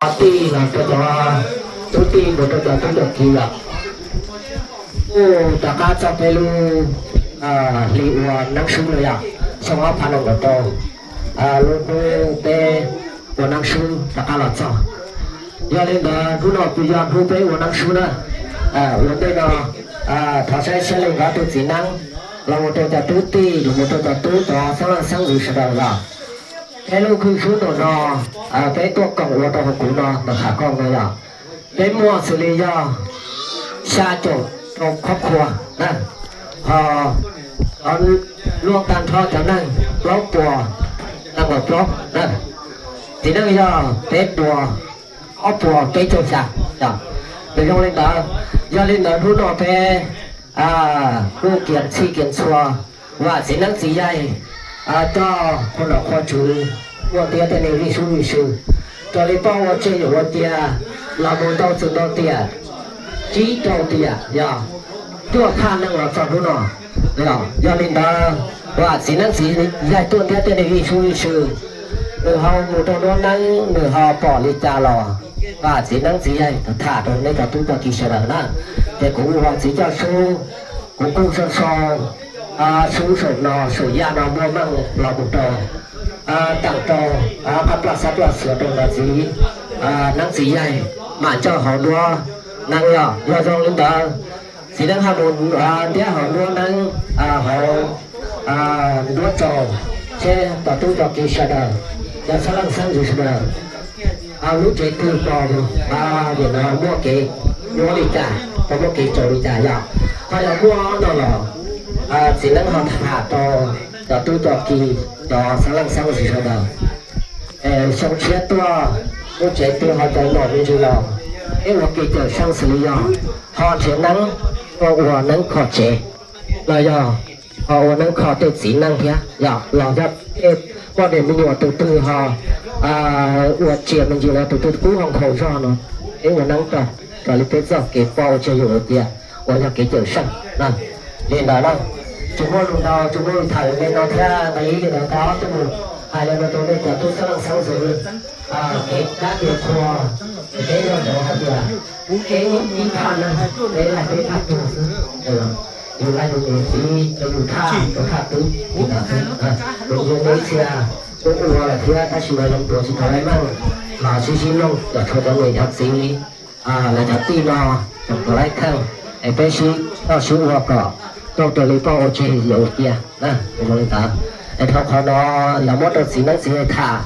Tij los rau cov tub tij mus rau cov tub cov kiv yom. Kuj rov qab txog peb lub hli ua Neeb Sub no yom, xyoo ob phav nees nkaum rau, lub hnub peb ua Neeb Sub rov qab los txog. Yog li ntawd hnub no kuj yog hnub peb ua Neeb Sub na. Ua ntej no thov saib siab leej tus txiv neeb los mus rau cov tub tij los mus rau cov tub cov xeeb leej xeeb ntxwv sawv daws los peb lub khw sub nram no, peb tuaj koom ua rau hauv kuv no ntawm qhov koom no yom, peb muaj xws li yog xya caum rau khub khua na, ho cov luaj tag nrho cov neeg plaub puas nees nkaum plaub na, txiv neej yog peb puas ob puas peb caug xya. Nws zoo li ntawd, yog li ntawd hnub no peb kuj kiav txhij kiav txhua, vam txiv neeb txiv yaig coj qhua nom qhua tswv, ua tiav tej neeg vij sub vij sw, raws li poj ua tseg yuam ua cia los mus ntau txwm ntau tiam, tsib rau tiam yog cuaj phaj neeg los txog hnub no. Yog li ntawd vam txiv neeb txiv yaig tuaj ntiab tej neeg vij sub vij sw, nws ho mus rau duab neeb nws ho pom li cas los vam txiv neeb txiv yaig tham rau nej cov tub cov kiv sawv daws na. Ces kuv ua txiv coj sub, kuv kuj sau sau sub saum no saum yaj no muaj meej los mus rau, teem rau qab plaj xab plaj xuav rau ntawd txiv neeb txiv yaig mam coj hauv duab neeb yog. Yog zoo li ntawd txiv neeb ho mus ntiab hauv duab neeb, hauv duab tsaus, seb cov tub cov kiv sawv daws, cov xeeb leej xeeb ntxwv sawv daws, lub tsev twg pom nim no muaj kev nyuaj li cas, pom muaj kev tsaus li cas yog, ho yog muaj no los txiv neeb ho tham rau cov tub cov kiv, cov xeeb leej xeeb ntxwv sawv daws. Xyoo tshiab tuaj, lub tsev twg ho cov nom me ntsis los peb ua kev cawm seej xws li yog ho nrhiav neeb, ho ua neeb kho tsev, los yog ho ua neeb kho tej txiv neej thiab yog, los yog tej poj niam me nyuam tus twg ho ua tsiaj me ntsis los tus twg kub ho nkhaus zog no, peb ua neeb rau, raws li peb txoj kev poj ua tseg yuam ua cia, uas yog kev cawm seej. Li ntawd na, tsis muaj lus ntau, tsis muaj lus tham li no thiab, ntawd ib li ntawd tau ob tug hais li no rau nej cov tub xeeb leej xeeb ntxwv, kev dab kev qhua, ces peb nco ntsoov hais tias peb ib thaj neeg, peb laig peb thaj tug xwb. Yus laig yus niam txiv, yus thaj, yus thaj tub li ntawd xwb. Lus zoo li txhia kuj ua lawm thiab, tab sis mas zoo tuav tsis tau laij meej, los sib sib noog cov tshuav cov niam cov txiv, lawv cov tij no tseem tuav laij kheej, es peb sib coj sib ua kom tau raws li poj ua tseg yuam ua cia. Zoo li ntawd, es dhau qhov no los muab rau txiv neeb txiv yaig tham,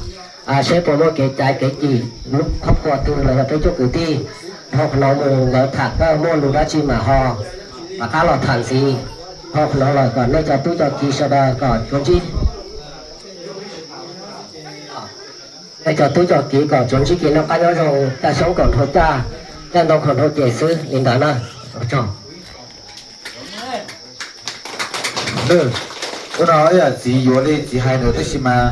seb puas muaj kev caiv kev cim lub khab khua twg los yog peb cov kwv tij. Dhau qhov no mus lawv tham koj muaj lus dab tsi mam ho rov qab los tham ntxiv. Dhau qhov no lawm kom nej cov tub cov kiv sawv daws kom tsuav ntsib, nej cov tub cov kiv kom tsuav ntsib kev noj qab nyob zoo, caj xyoob kom nrhau caj, caj ntoo kom nrhau ces xwb li ntawd na. Hnub no yam txiv yuav li txiv hais ntawd tab sis mas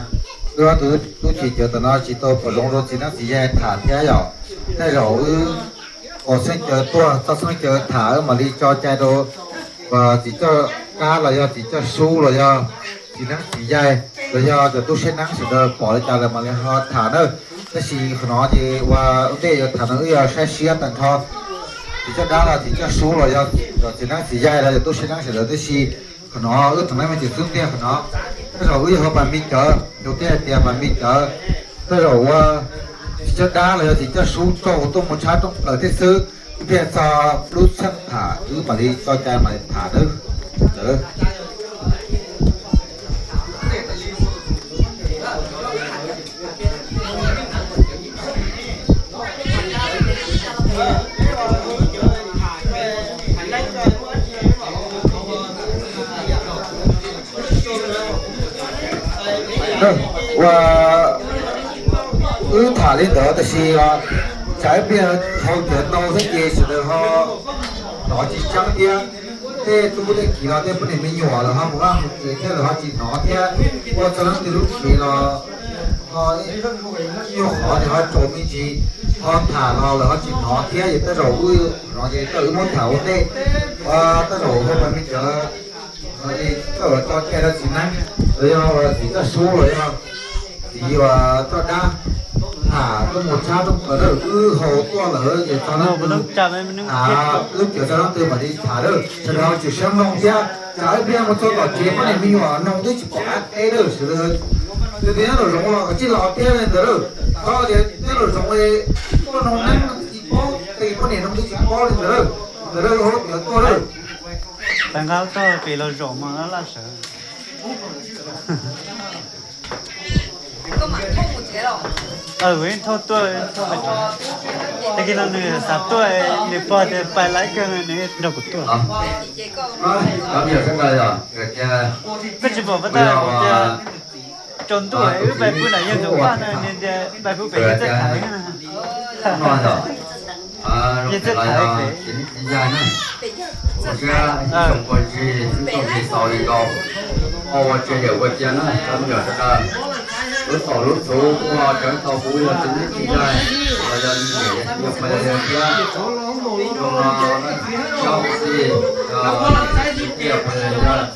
wb ob tug tub ces cawv tom no tsis tau pom zoo rau txiv neeb txiv yaig tham thiab yom. Tej zaum wb pom xeeb cawv tuaj txoj xeeb cawv tham wb mam li tso cai rau txiv coj dab los yog txiv coj sub los yog txiv neeb txiv yaig los yog cov tub siab neeb sawv daws pom li cas lawm mam li ho tham na. Tab sis qhov no ces ua ntej yuav tham no wb yuav saib siab tag nrho txiv coj dab los txiv coj sub los yog txiv neeb txiv yaig los yog tub siab neeb sawv daws tab sis qhov no wb tseem leej me ntsis xub ntiag qhov no. Tej zaum wb yog hu pas me cawv, yus thiaj hais tias pas me cawv, tej zaum ua txiv coj dab los yog txiv coj sub tsaug tuaj mus tshab rooj plaws thiab xwb. Wb thiaj txog lub txheej tham wb mam li tso cai mam li tham nawb. Ua wb tham li ntawd tab sis tsam ib pliag dhau cawv ntau xwb ces sawv daws ho hnov tsis tseeb thiab. Tej tub tej kiv los tej poj niam me nyuam lawv ho mus vaj mus tsev thiab lawv ho tsis hnov thiab. Ua txog leej twg lub tsev los ho nyuag qhov ces ho tsaus me ntsis, ho tham los lawv ho tsis hnov thiab. Ces tej zaum wb no ces tej zaum wb muab tham ua ntej, tej zaum hu pas me cawv, tej zaum tso cai rau txiv neeb los yog txiv coj sub los yog txiv uas coj dab, tham tuaj mus tshab rooj plaws lawm, wb haus tuaj lawm ces txog hnub twg, lub cawv txog hnub twg mam li tham lawm, sawv daws tsis siab mloog thiab. Tsam ib pliag mus txog tom tsev poj niam me nyuam noog twb tsis pom qab teb lawm, sawv daws tias nyob nraum zoov los kav tsij los thiab li ntawd lawm. Txhob tias nyob nraum zoov tuaj noog neeb twb tsis paub, poj niam noog twb tsis paub li ntawd lawm. Ntawd lawm, tuaj lawm. Peb nqa txog pem los zaum mas laj sawv. Thauj tuaj, tag kis no nws xav tuaj, nws pog tias pais laib kawg nws nrog kuv tuaj. Koj tsis pom pab tag kuv tias tsaus ntuj wb pais pw nram yawg tus paj na, nws tias pais pw pem yawg txawj tham. Yawg txawj tham. Ua ntsis xaus li nkaus, ua ua tse yawm ua cia na cov me nyuam sawv daws. Lub tom lub txhuv kuj cov tau kuv yog txiv neeb txiv yaig los yog niam yog txiv yog pog yog yawg thiab, zoo no yog kwv tij, yog kwv tij yog pog yog yawg,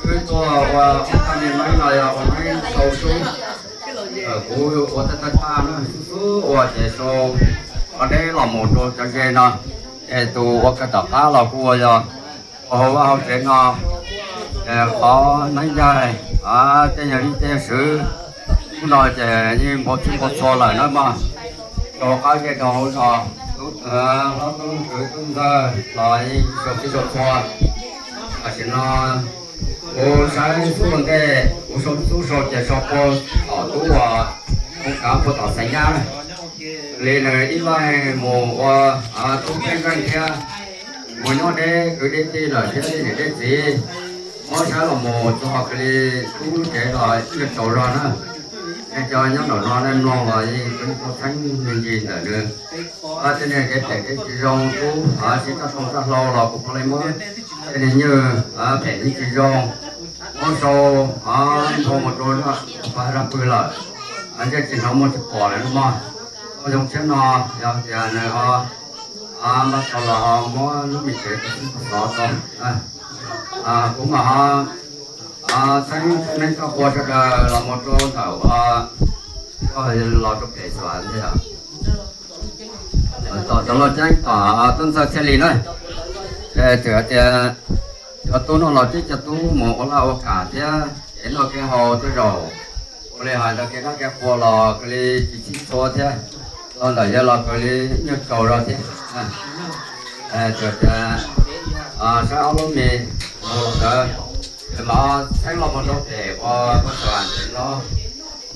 wb tuaj ua ob tag me meeb no yog ua meeb sau sub. Kuv ua tag tag tag na, xub xub ua ces sau qhov deb los mus rau cov ze no, es tus ua kawg tom qab los kuj ua yog ua hauv vaj hauv tsev no, qhov neeb yaig, tej yawg vij tej yawg swv, hnub no ces yeej npau txhub npau txhua lawm na mog. Rau qab zej rau hauv zos, hlob tub kwv tub ntxawg los yeej sau txhij sau txhua. Tam sim no kuv saib xub ua ntej, kuv sau xub sau ces sau puag tom tub uas, kuv kav puag tom xeev nyab na. Li nws ib leeg mus ua tub peb leeg thiab, mus nyob deb kwv deb tij lawm thiab deb niam deb txiv, muab saib los mus txog kws li tub lub tsev los yeej tsaus zog na. Nej cov nyob nraum no nej mloog los yeej tau txheeb me ntsis ntawm nws. Tej niag kev phem kev tsis zoo tub sib toj tooj txaj hlau los kuv puav leej muab tej niag nywj phem nywj tsis zoo muab sau nphau mus rau pag zaj pw lawm, ntsej tsis hnov muag tsis pom lawm no mog. Txoj zoo tshiab no yog tias nws ho npaj tau los ho muab lub me tsev tau xib tau xov tau. Kuv mam ho txheeb neej txoj qhua sawv daws los mus rau ntawm uas koj los rau pem xwb thiab. Tom cov loj ceeb tom tub ntxawg Txhiaj Lis na, txawm hais tias cov tub no los tib co tub mus ua laj ua kam thiab kev noj kev haus tej zaum ua li hais ntawd kev noj kev haus los kawg li tsis txhij txhua thiab, los ntawm yawg los kawg li nyuaj tsaus zog thiab. Txawm tias saib ob lub me mus los ntawd, mas txheeb los mus rau pem uas pab xav vam pem no,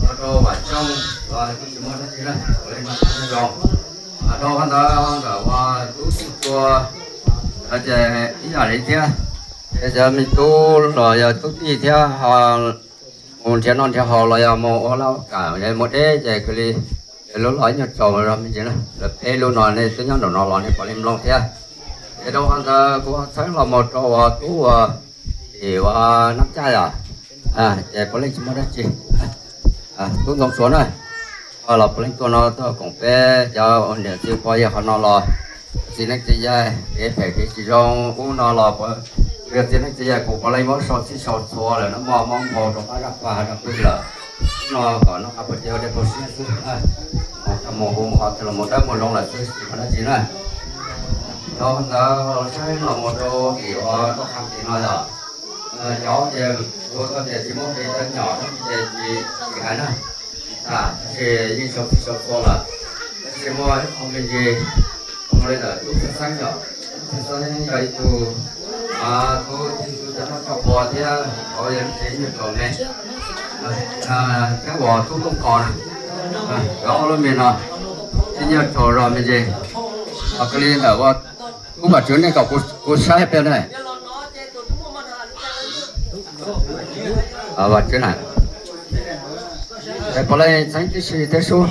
los rau Vam Tsooj los kuj tsis muaj dab tsi na, ua li no tau zoo. Rau qhov ntawd ntawm uas tub tub tua ces ib yam li thiab, es cov me tub los yog tub tij thiab ho mus nrhiav noj nrhiav haus los yog mus ua laj ua kam mus deb ces kawg li, es lub los ib nyuag tsaus zog me ntsis na. Lawv peb lub no nej twb nyob nraum no los nej puav leej mloog thiab. Es rau qhov ntawd kuv txheeb los mus rau uas tub uas tim uas Nab Caj yom, ces puav leej tsis muaj dab tsi. Tub Ntxoov Suav na, los puav leej tuaj no tuaj koom peb cov niam txiv pog yawg qhov no los, txiv neej txiv yaig kev phem kev tsis zoo ub no los, yog txiv neej txiv yaig kuv puav leej muab sau txhij sau txhua lawm na mog, muab nphau rau qab zaj pag zaj pw lawm. Ub no kom noj qab puas cia ua dej puas siab xwb, mus hu mus ho los mus dawb mus zoo lawm xwb tsis muaj dab tsi na. Rau ntawd saib los mus rau tim uas Noj Qha tim no yom, cov ces kuv tau tias tsis muaj pes cov nyom ces tsis hais na, tab sis yeej sau txhij sau txhua lawm. Tab sis muaj ib qho me ntsis, ua li ntawm tub Xeeb Xeeb yom, tub Xeeb Xeeb yog ib tug tub tij tub cov noj tso pua thiab, yog ib tug nyuag tsaus me, thiab uas tub Tooj Kos na, cov ob lub me no, ib nyuag tsaus zog me ntsis. Ho kawg li ntawm uas tub Vam Tswv nej kom kuv saib peb na. Vam Tswv na, es puav leej txheeb tib si thiab sub,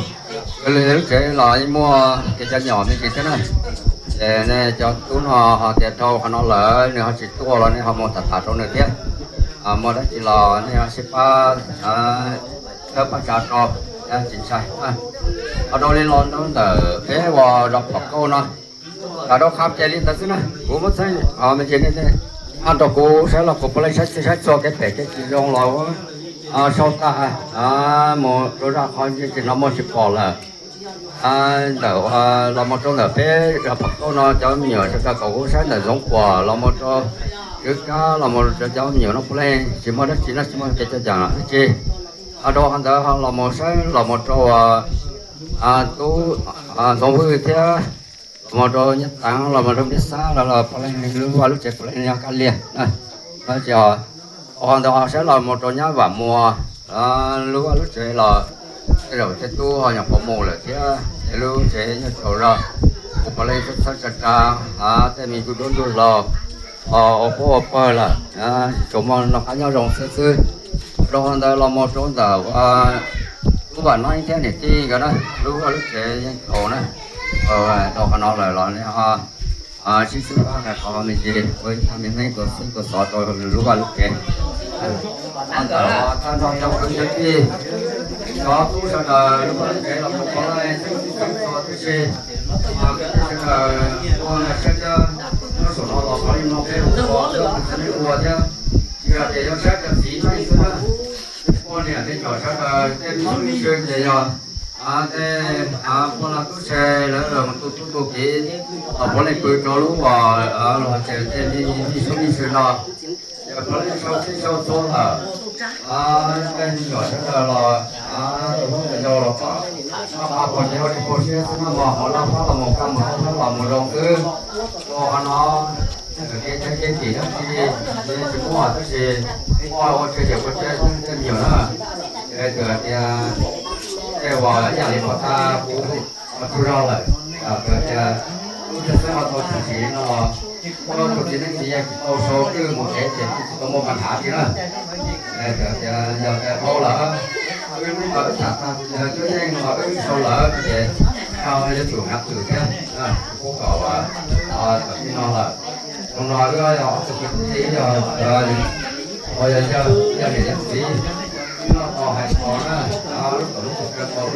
kawg li lub tsev los yeej muaj kev cov nyom me ntsis thiab na. Ces nej cov tub no ho tias dhau qhov no lawm nws ho tsis tuaj los nej ho mus tham tham rau nws thiab. Muaj dab tsi los nej ho sib pab, thawb pab tsa rau, tsis ntshai. Ho rau li los rau ntawm peb uas zos Phom Kauj no, rau qhab ces li ntawd xwb na, kuv muab txheeb me ntsis nej ho nrog kuv saib los kuv puav leej saib txhij saib txhua kev phem kev tsis zoo los Sau tas mus rau zaj qhov tsis hnov muaj tsis pom lawm. Ntawm los mus rau ntawm peb pom kauj no cov me nyuam sawv daws kom kuv saib ntawm Ntxoov Kuam los mus rau Tswv Kab los mus rau cov me nyuam no puav leej tsis muaj dab tsi no tsis muaj kev coj cam dab tsi. Rau qhov ntawd los mus saib los mus rau tub Ntxoov Vwj thiab los mus rau Nyab Tav los mus rau Npliaj Xab los puav leej lub vaj lub tsev puav leej yog Kab Liag. Rau qhov ntawd ho saib los mus rau Nyab Vam Muas lub vaj lub tsev los tej zaum tej tub ho nyuam qhuav mus lawm thiab es lub tsev nyob tsaus zog. Kuv puav leej txhawb txhawb tsa tsa tej me ntsuj duab ntsuj hlauv ua pab ua pawg lawm, tsuas muaj noj qab nyob zoo xwb xwb. Rau qhov ntawd los mus rau ntawm lub Vam Noib thiab niam tij nkawd na, lub vaj lub tsev yeej tsaus na. Rau qhov no lawm los sib xwb pab hais qhov me ntsis ua ib thaj me neej tua xwb tua xov rau lub vaj lub tsev. Ntawm tag nrho cov kwv cov tij, cov tub sawv daws lub vaj lub tsev los mus qhov laj txhua tib si, sawv daws ua saib thiab, nyob saum no los qhov li no peb ua, ua thiab, tsis yog tias yuav saib cov txiv neej xwb na. Poj niam tej cov sawv daws tej me tub me ntxhw ces yog tej poj lav tub se lawv tu tub tu kiv los puav leej pw rau lub uas los ces tej me tub me ntxhw no ces puav leej sau txhij sau txhua lawm. Tej me nyuam sawv daws los tus hlub tus yau los pab, pab pab pog ces ua tsis pag siab xwb no mog, ho laj fab los mus kaj mus laj fab los mus zoo xwb. Ua qhov no kev thaiv kev tim dab tsi tsis muaj tab sis ua ua tseg yam ua tseg tej me nyuam na. Ces hais tias tej uas ib yam li pog tas kuv ua tsaug zog lawm, hais tias lub caij xwb ho tau tshwm sim no los ua rau txiv neej txiv yaig tsis tau sau twj mus tsev ces twb tsis tau muaj pab hav li na. Hais tias yog tias dhau lawm, wb lub no wb tham tag, yog cuab yeej no wb sau lawm ces yuav tsum hnav twm thiab, kuv kom tam sim no lawm. Zoo no wb yog ob tug kwv tij, yog yawg, yog niam yog txiv, wb noj tau hais tau na, lub tom lub txog kawg tau wb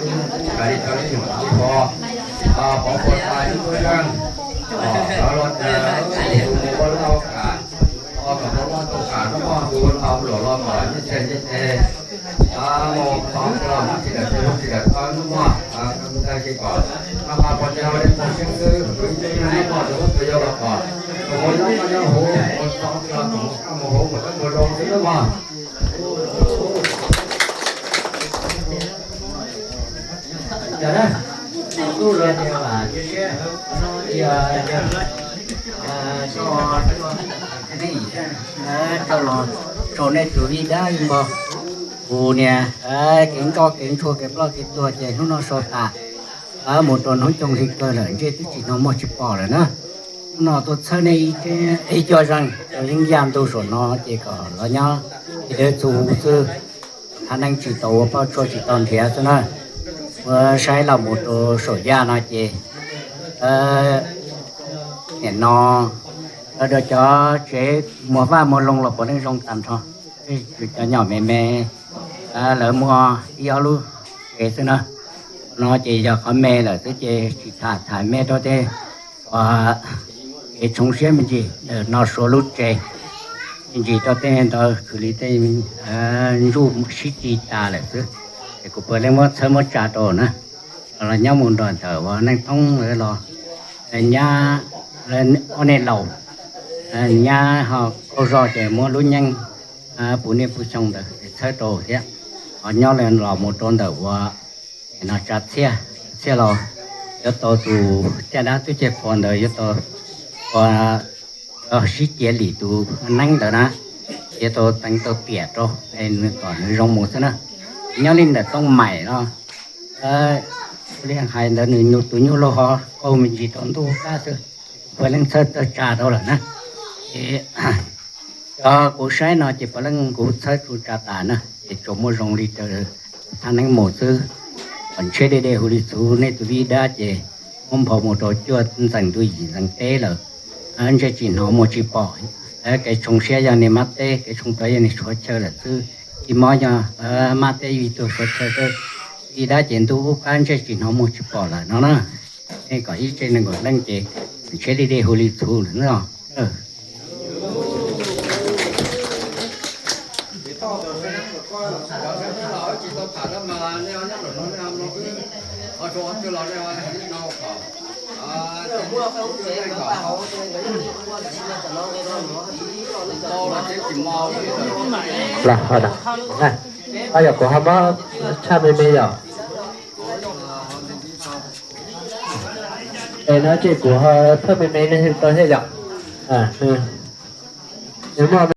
hais li rau ib nyuag li ho, pov puas tas ib tug zeej, lawv los tias tus mus ua laj ua kam, kom ua laj ua kam no mog, tus ua luam los kom nyiaj txiag nyiaj tes, mus txog los muab tsis dawm tes muab tsis dawm taw no mog, tus ntag ces kom noj qab pov tseg hauj lwm pag siab xwb, tus ib tug neeg no mog, tus ub tus yau los kom tus mus nyob noj nyob huv, mus txog los kom mus kaj mus huv mus teb mus zoo xwb mog. Tub los tias vam siab, tau los rau nej tus vij dab ib npog. Kuv niam kev nco kev ntsuag kev ploj kev tuag ces hnub no sau tas mus rau hnub cooj hli kawg lawm, ntsej twb tsis hnov muag tsis pom lawm na. Hnub no tuaj txhawb nej ib co zeeg rau yeeb yaj ntug saum no ces kom los nyob ib dawb txuj huv xwb, thaj neeb tsis tau ua pab tsuaj tsis tau nrhiav xwb na. Muab saib los mus rau saum yaj no ces nim no cov tsev muag vaj muag loog los puav leej zoo tag nrho, cov nyom me me lawv muaj ib ob lub tsev xwb na. No ces yog qhov me lawm xwb ces tsis tham, tham me rau tej kev tshoob siab me ntsis no, Suav lub tsev me ntsis rau tej ntawd xws li tej ntsuj sib ti tas lawm xwb. Es kuv puav leej muab txhawb muab tsa rau na, los nyob mus nrog ntawm uas Neej Thoob los nyab, ob niag laus nyab ho qaug zog ces muab lub nyeej puv niaj puv xyoo ntawd txhawb rau thiab. Ho nyob los mus rau ntawm uas no tsa txhiaj, txhiaj los yuav tau tus caj dab tub caj qhua ntawd yuav tau ua sib cia lim tus neeb ntawd na, yuav tau teev tau tiam rau kom nws zoo mus xwb na. Nyob li ntawm Tooj Maim no, li hais ntawd nws tus nyuj laug ho qaug me ntsis rau ntuj qab xwb, puav leej txhawb txhawb tsa rau lawm na. Ces cov kuv saib no ces puav leej kuv txhawb tsu tsa tas na, ces tsuas muaj zoo li raws thaj neeb mus xwb. Kom ntshiab deb deb hu li txhuv, nej tus vij dab ces muab nphau mus rau cuaj ntxees ntuj yim ntxees teb lawm, ntsej tsis hnov muag tsis pom. Kev tshoob siab yog niag mab teb, kev tshoob plawv yog niag suav chaw lawm xwb. Tsis mob yog mab teb vij tuag suav chaw xwb. Vij dab ces ntuj ub qab ntsej tsis hnov muag tsis pom lawm no na. Nej kom ib tsev nees nkaum leej ces ntshiab deb deb hu li txhuv lawm no. Los, o, yog kuv ho muab tshaj me me yom. Es no ces kuv ho tshaj me me nej tau thiab yom. Muaj